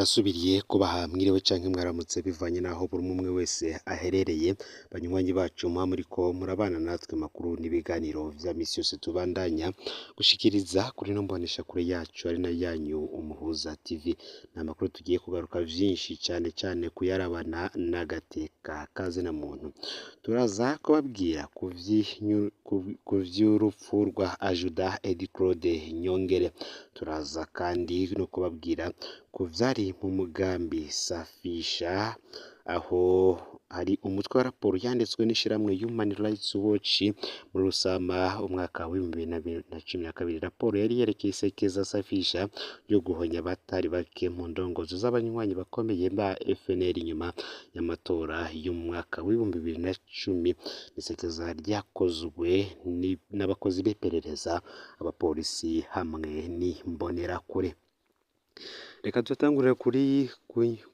Ndasubiriye kubaha mwiriwe canke mwaramutse bivanye n'aho buri umwe wese aherereye. Banywanyi bacu muba muriko murabana natwe makuru n'ibiganiro vya misi yose tubandanya gushikiriza kuri ino mboneshakure yacu ari nayo yanyu Umuhuza TV. Ni amakuru tugiye kugaruka vyinshi cane cane kuyarabana n'agateka kazina muntu. Turaza kubabwira ku vy'urupfu rwa Ajuda Edi Claude Nyongere. Turaza kandi no kubabwira ku vyari mu mugambi Safisha, aho hari umutwe wa raporo yanditswe n'ishirahamwe Human Rights Watch muri Rusama umwaka w'2012. Raporo yari yerekeye isekeza Safisha ryo guhonya abatari bake mu ndongozi z'abanywanyi bakomeye ba FNL inyuma y'amatora y'umwaka w'2010. Isekeza ryakozwe n'abakozi b'iperereza, abapolisi hamwe n'imbonerakure. Reka turatangurira kuri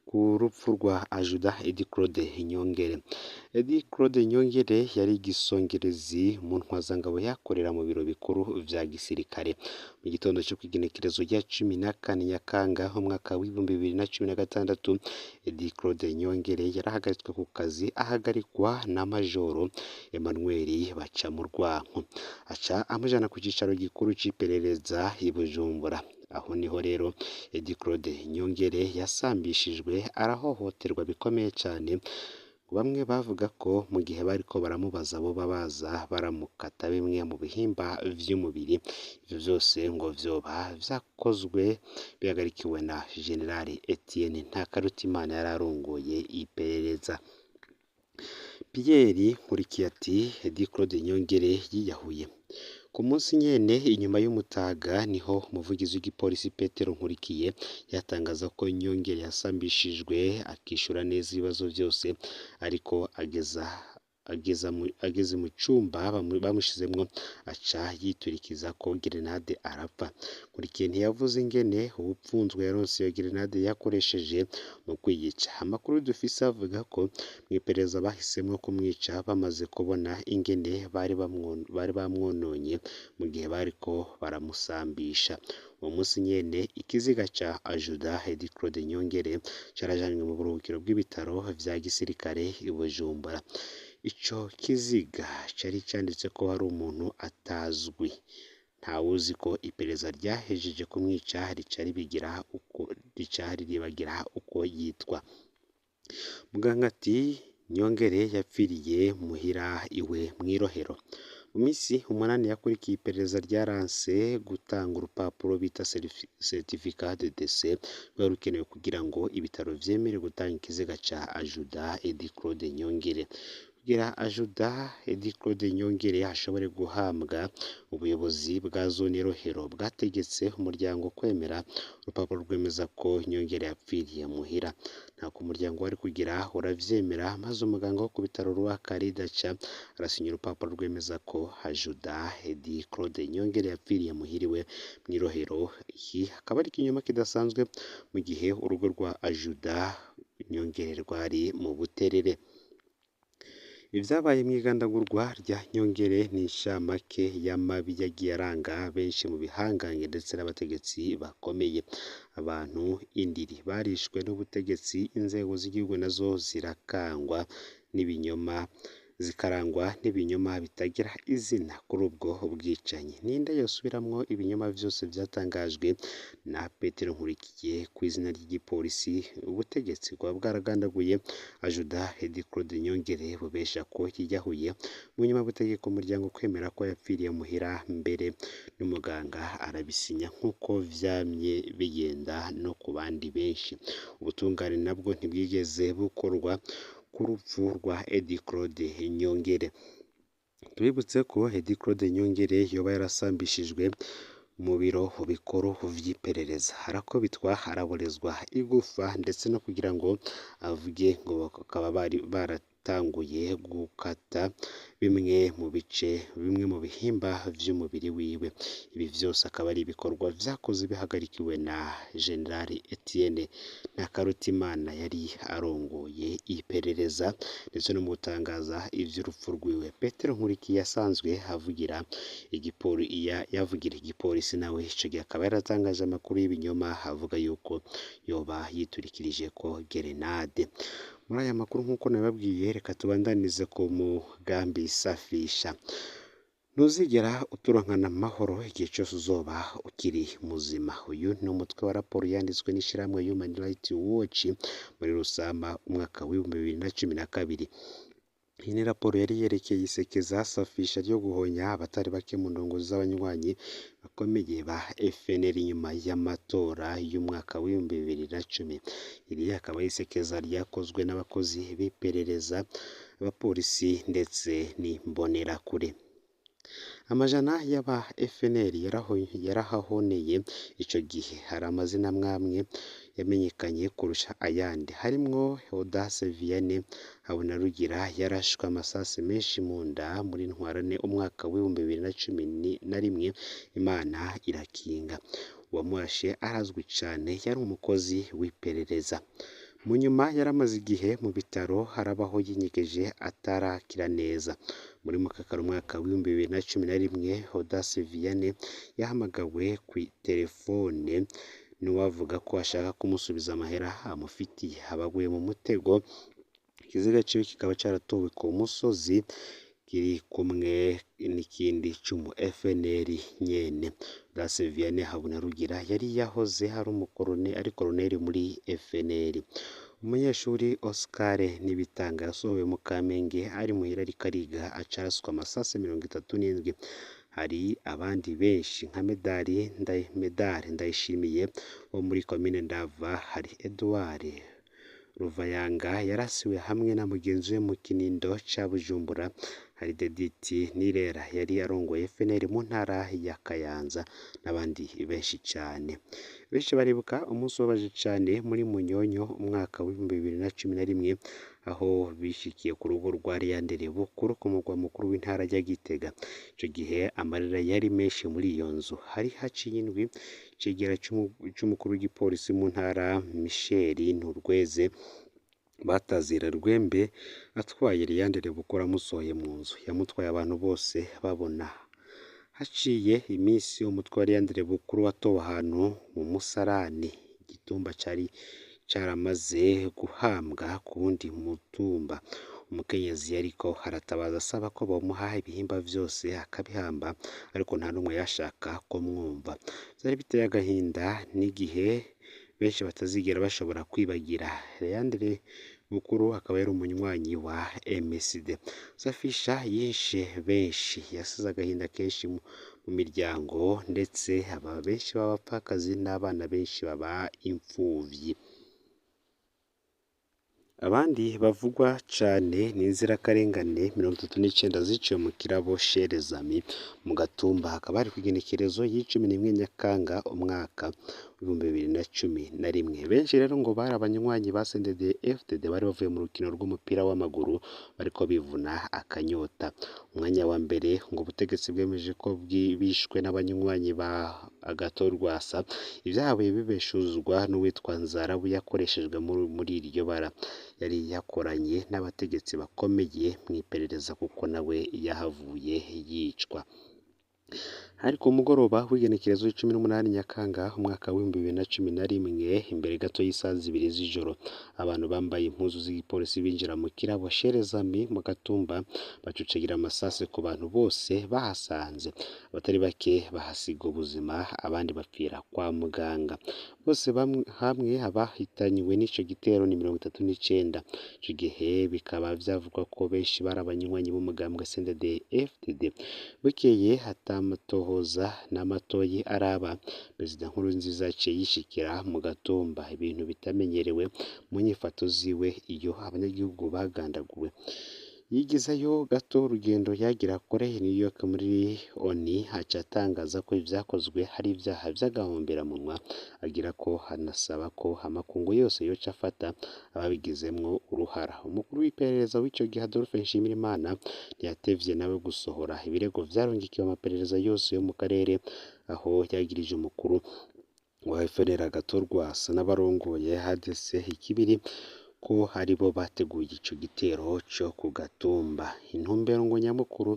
ku rupfu rwa Ajuda Edi Claude Nyongere. Edi Claude Nyongere yari igisongerezi mu ntwazangabo yakorera mu biro bikuru vya gisirikare. Mu gitondo co kw'igenekerezo rya 14 Nyakanga umwaka w'2016, Edi Claude Nyongere yarahagaritswe ku kazi, ahagarikwa na Majoro Emmanuel Bacamurwanko, aca amujana ku cicaro gikuru c'iperereza i Bujumbura. Aho niho rero Edi Claude Nyongere yasambishijwe, arahohoterwa bikomeye cane. Bamwe bavuga ko mu gihe bariko baramubaza boba baza baramukata bimwe mu bihimba vy'umubiri. Ivyo vyose ngo vyoba vyakozwe bihagarikiwe na General Etienne Ntakarutimana yari arongoye iperereza. Pierre Nkurikiye ati Edi Claude Nyongere yiyahuye. Ku munsi nyene inyuma y'umutaga niho umuvugizi w'igipolisi Petero Nkurikiye yatangaza ko Nyongere yasambishijwe, akishura neza ibibazo vyose, ariko ageze mu cumba bamushizemwo aca yiturikiza ko gerenade arapfa. Nkurikiye ntiyavuze ingene uwupfunzwe yaronse iyo gerenade yakoresheje mu kwiyica. Amakuru dufise avuga ko mw'iperereza bahisemwo kumwica bamaze kubona ingene bari bamwononye mu gihe bariko baramusambisha. Uwo munsi nyene ikiziga ca Ajuda Edi Claude Nyongere carajanywe mu buruhukiro bw'ibitaro vya gisirikare i Bujumbura. Ico kiziga cari canditseko hari umuntu atazwi. Ntawuzi ko iperereza ryahejeje kumwica rica riribagira uko yitwa. Muganga ati Nyongere yapfiriye muhira iwe mw'irohero. Mu misi 8 yakurikiye iperereza ryaranse gutanga urupapuro bita certificat de décès rwari rukenewe kugira ngo ibitaro vyemere gutanga ikiziga ca Ajuda Edi Claude Nyongere. Kugira Ajuda Edi Claude Nyongere ashobore guhambwa, ubuyobozi bwa zone Rohero bwategetse umuryango kwemera urupapuro rwemeza ko Nyongere yapfiriye muhira. Ntako umuryango wari kugira uravyemera, maze umuganga wo ku bitaro Rwakarida aca arasinya urupapuro rwemeza ko Ajuda Edi Claude Nyongere yapfiriye muhira iwe mw'irohero. Iki akaba ari ikinyoma kidasanzwe mu gihe urugo rwa Ajuda Nyongere rwari mu Buterere. Ivyabaye mw'igandagurwa rya Nyongere ni incamake y'amabi yagiye aranga benshi mu bihangange ndetse n'abategetsi bakomeye. Abantu indiri barishwe n'ubutegetsi, inzego z'igihugu nazo zirakangwa n'ibinyoma, zikarangwa n'ibinyoma bitagira izina kuri ubwo bwicanyi. Ninde yosubiramwo ibinyoma vyose vyatangajwe na Petero Nkurikiye kw'izina ry'igipolisi? Ubutegetsi bwaba bwaragandaguye Ajuda Edi Claude Nyongere bubesha ko yiyahuye, mu nyuma butegeka umuryango kwemera ko yapfiriye muhira, mbere n'umuganga arabisinya nk'uko vyamye bigenda no ku bandi benshi. Ubutungane nabwo ntibwigeze bukorwa ku rupfu rwa Edi Claude Nyongere. Tubibutse ko Edi Claude Nyongere yoba yarasambishijwe mu biro bikuru vy'iperereza, arakubitwa, araborezwa igufa, ndetse no kugira ngo avuge ngo bakaba bari yatanguye gukata bimwe mu bice, bimwe mu bihimba vy'umubiri wiwe. Ibi vyose akaba ari ibikorwa vyakoze bihagarikiwe na General Etienne Ntakarutimana yari arongoye iperereza ndetse no mu gutangaza ivy'urupfu rwiwe. Petero Nkurikiye asanzwe avugira yavugira igipolisi, nawe ico gihe akaba yaratangaje amakuru y'ibinyoma avuga yuko yoba yiturikirije ko gerenade. Muri aya makuru nk'uko nababwiye, reka tubandanize ku mugambi Safisha. Ntuzigera uturonkana amahoro igihe cyose uzoba ukiri muzima. Uyu ni umutwe wa raporo yanditswe n'ishirahamwe Human Rights Watch muri Rusama umwaka w'2012. Iyi ni raporo yari yerekeye isekeza safisha ryo guhonya abatari bake mu ndongozi z'abanywanyi bakomeye ba FNL inyuma y'amatora y'umwaka w'2010. Iri akaba ari isekeza ryakozwe n'abakozi b'iperereza, abapolisi ndetse n'imbonerakure. Amajana y'aba FNL yarahahoneye ico gihe. Hari amazina amwamwe yamenyekanye kurusha ayandi, harimwo Audace Vianney Habonarugira yarashwe amasasi menshi mu nda muri Ntwarante umwaka w'2011, Imana irakinga. Uwamurashe arazwi cane, yari umukozi w'iperereza. Mu nyuma yaramaze igihe mu bitaro, harabaho yinyegeje atarakira neza. Muri Mukakaro umwaka w'2011, Audace Vianney yahamagawe kw'iterefone n'uwavuga ko ashaka kumusubiza amahera amufitiye, abaguye mu mutego. Ikiziga ciwe kikaba caratowe ku musozi kiri kumwe n'ikindi c'umu FNL nyene. Audace Vianney Habonarugira yari yahoze ari ari koroneri muri FNL. Umunyeshuri Oscar Nibitanga yasohowe mu Kamenge ari muhira ariko ariga, aca araswa amasasi 37. Hari abandi benshi nka Medard Ndayishimiye wo muri komine Ndava, hari Edouard Ruvayanga yarasiwe hamwe na mugenzi we mu Kinindo ca Bujumbura, hari Dediti Nirera yari arongoye FNL mu ntara ya Kayanza n'abandi benshi cane. Benshi baribuka umunsi ubabaje cane muri Munyonyo umwaka w'2011, aho bishikiye ku rugo rwa Leandre Bukuru ku mugwa mukuru w'intara ya Gitega. Ico gihe amarira yari menshi muri iyo nzu. Hari haciye indwi icegera c'umukuru w'igipolisi mu ntara Michel Nturweze batazira Rwembe atwaye Leandre Bukuru amusohoye mu nzu. Yamutwaye abantu bose babona. Haciye iminsi umutwe wa Leandre Bukuru watowe ahantu mu musarani, igitumba cari caramaze guhambwa ku wundi mutumba. Umukenyezi yariko aratabaza asaba ko bomuha ibihimba vyose akabihamba, ariko nta n'umwe yashaka kumwumva. Vyari biteye agahinda n'igihe benshi batazigera bashobora kwibagira. Leandre Bukuru akaba yari umunywanyi wa MSD. Safisha yishe benshi, yasize agahinda kenshi mu miryango, ndetse aba benshi b'abapfakazi n'abana benshi baba imfuvyi. Abandi bavugwa cane ni inzirakarengane 39 ziciwe mu kirabo Sherezami mu Gatumba, hakaba hari kw'igenekerezo y'11 Nyakanga umwaka w'2011. Benshi rero ngo bari abanywanyi ba CNDD FDD bari bavuye mu rukino rw'umupira w'amaguru bariko bivuna akanyota. Umwanya wa mbere ngo ubutegetsi bwemeje ko bishwe n'abanywanyi ba Agathon Rwasa, ivyahavuye bibeshuzwa n'uwitwa Nzarabu yakoreshejwe muri iryo bara. Yari yakoranye n'abategetsi bakomeye mw'iperereza kuko nawe yahavuye yicwa. Hari ku mugoroba w'igenekerezo 18 Nyakanga umwaka w'2011, imbere gato y'isaha 2 z'ijoro, abantu bambaye impuzu z'igipolisi binjira mu kirabo Sherezami mu Gatumba, bacucagira amasase ku bantu bose bahasanze. Abatari bake bahasiga ubuzima, abandi bapfira kwa muganga. Bose hamwe abahitanywe n'ico gitero ni 39. Ico gihe bikaba vyavugwa ko benshi bari abanywanyi b'umugambwe CNDD FDD. Bukeye atamatohoza n'amatoyi araba, Perezida Nkurunziza yaciye yishikira mu Gatumba, ibintu bitamenyerewe mu nyifato ziwe iyo abanyagihugu bagandaguwe. Yigizayo gato urugendo yagira akore i New York muri ONU, aca atangaza ko ivyakozwe ari ivyaha vy'agahomberamunwa, agira ko hanasaba ko amakungu yose yoca afata ababigizemwo uruhara. Umukuru w'iperereza w'ico gihe Adolphe Nshimirimana ntiyatevye nawe gusohora ibirego vyarungikiwe amaperereza yose yo mu karere, aho yagirije umukuru wa FNL Agathon Rwasa n'abarongoye ADC Ikibiri ko aribo bateguye ico gitero co ku Gatumba. Intumbero ngo nyamukuru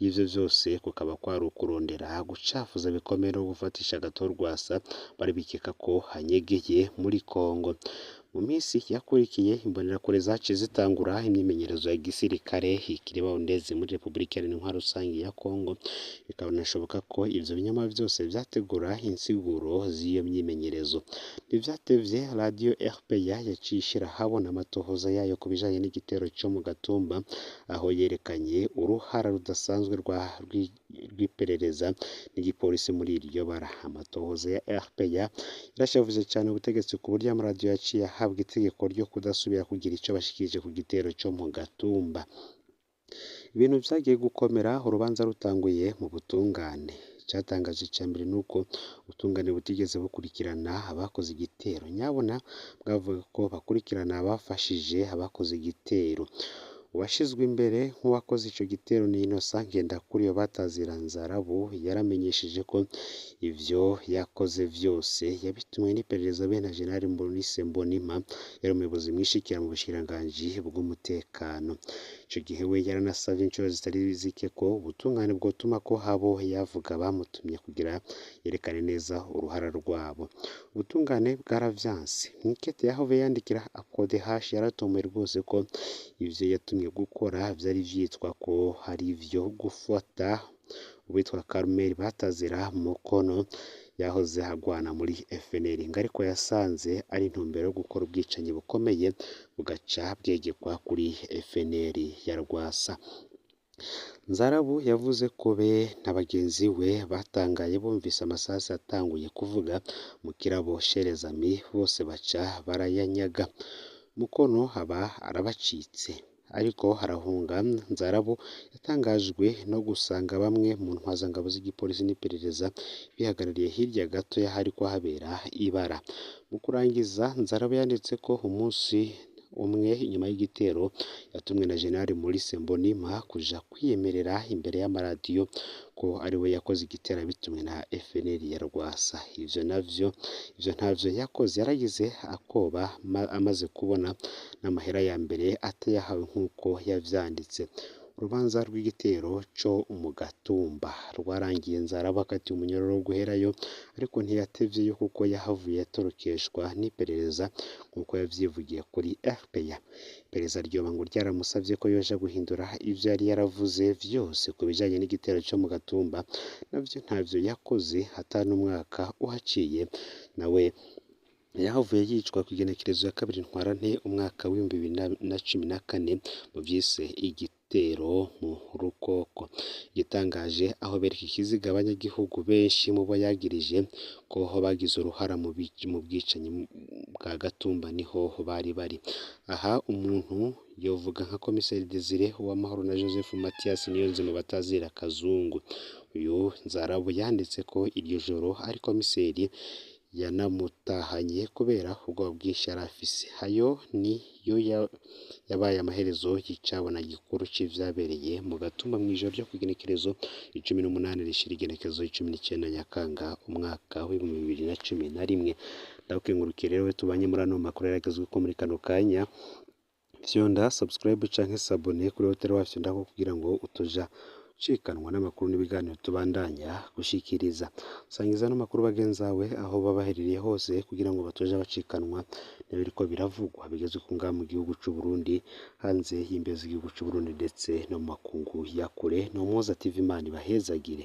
y'ivyo vyose kukaba kwari ukurondera gucafuza bikomeye no gufatisha Agathon Rwasa bari bikeka ko anyegeye muri Kongo. Mu minsi yakurikiye, imbonerakure zaciye zitangura imyimenyerezo ya gisirikare ikiribawundezi muri Repubulika Iharanira Intwaro Rusangi ya Kongo. Bikanashoboka ko ivyo binyoma vyose vyategura insiguro z'iyo myimenyerezo. Ntivyatevye, radiyo RPA yaciye ishira ahabona amatohoza yayo ku bijanye n'igitero co mu Gatumba, aho yerekanye uruhara rudasanzwe rw'iperereza n'igipolisi muri iryo bara. Amatohoza ya RPA yarashavuje cane ubutegetsi, ku buryo amaradiyo yaciye ahabwa itegeko ryo kudasubira kugira ico bashikirije ku gitero co mu Gatumba. Ibintu vyagiye gukomera urubanza rutanguye mu butungane. Icatangaje ica mbere nuko ubutungane butigeze bukurikirana abakoze igitero, nyabuna bwavuga ko bakurikirana abafashije abakoze igitero. Uwashizwe imbere nk'uwakoze ico gitero ni Innocent Ngendakuriyo batazira Nzarabo, yaramenyesheje ko ivyo yakoze vyose yabitumwe n'iperereza be na General Maurice Mbonimpa, yari umuyobozi mwishikira mu bushikiranganji bw'umutekano. Ico gihe we yaranasavye incuro zitari zike ko ubutungane bwotuma ko abo yavuga bamutumye kugira yerekane neza uruhara rwabo. Ubutungane bwaravyanse. Mw'ikete yahavuye yandikira APRODH yaratomoye rwose ko ivyo yatumye gukora vyari vyitwa ko hari ivyo gufata uwitwa Carmel Batazira Mukono yahoze agwana muri FNL, ngo ariko yasanze ari intumbero yo gukora ubwicanyi bukomeye bugaca bwegekwa kuri FNL ya Rwasa. Nzarabu yavuze ko be na bagenzi we batangaye bumvise amasasu atanguye kuvuga mu kirabo Sherezami, bose baca barayanyaga. Mukono aba arabacitse ariko arahunga. Nzarabo yatangajwe no gusanga bamwe mu ntwazangabo z'igipolisi n'iperereza bihagarariye hirya gato y'ahariko habera ibara. Mu kurangiza, Nzarabo yanditse ko umunsi umwe inyuma y'igitero yatumwe na General Maurice Mbonimpa kuja kwiyemerera imbere y'amaradiyo ko ariwe yakoze igitero bitumwe na FNL ya Rwasa. Ivyo navyo, ivyo ntavyo yakoze, yaragize akoba amaze kubona n'amahera ya mbere atayahawe nk'uko yavyanditse. Urubanza rw'igitero co mu Gatumba rwarangiye Nzarabo akatiwe umunyororo wo guherayo, ariko ntiyatevyeyo kuko yahavuye atorokeshwa n'iperereza nk'uko yavyivugiye kuri RPA. Iperereza ryoba ngo ryaramusavye ko yoja guhindura ivyo yari yaravuze vyose ku bijanye n'igitero co mu Gatumba, navyo ntavyo yakoze. Ata n'umwaka uhaciye, nawe yahavuye yicwa kw'igenekerezo ya 2 Ntwarante umwaka w'2014 mu vyise igitero mu Rukoko. Igitangaje, aho bereka ikiziga, abanyagihugu benshi mu bo yagirije ko bagize uruhara mu bwicanyi bwa Gatumba niho bari bari. Aha umuntu yovuga nka Komiseri Desire Uwamahoro na Joseph Mathias Niyonzima batazira Kazungu. Uyu Nzarabo yanditse ko iryo joro ari komiseri yanamutahanye kubera ubwoba bwinshi yari afise. Ayo ni yo yabaye amaherezo y'icabona gikuru c'ivyabereye mu Gatumba mw'ijoro ryo kw'igenekerezo 18 rishira igenekerezo 19 Nyakanga umwaka w'2011. Ndagukengurukiye rero tubanye muri ano makuru yaragezweko muri kano kanya. Fyonda subscribe canke s'abonner kuri hoteli wafyondako kugira ngo utoja ucikanwa n'amakuru n'ibiganiro tubandanya gushikiriza. Sangiza n'amakuru bagenzawe aho baba baherereye hose kugira ngo batoja bacikanwa n'ibiriko biravugwa bigezwe ku ngaha mu gihugu c'u Burundi, hanze y'imbibe z'igihugu c'u Burundi ndetse no mu makungu ya kure. No Muhoza TV, Imana ibahezagire.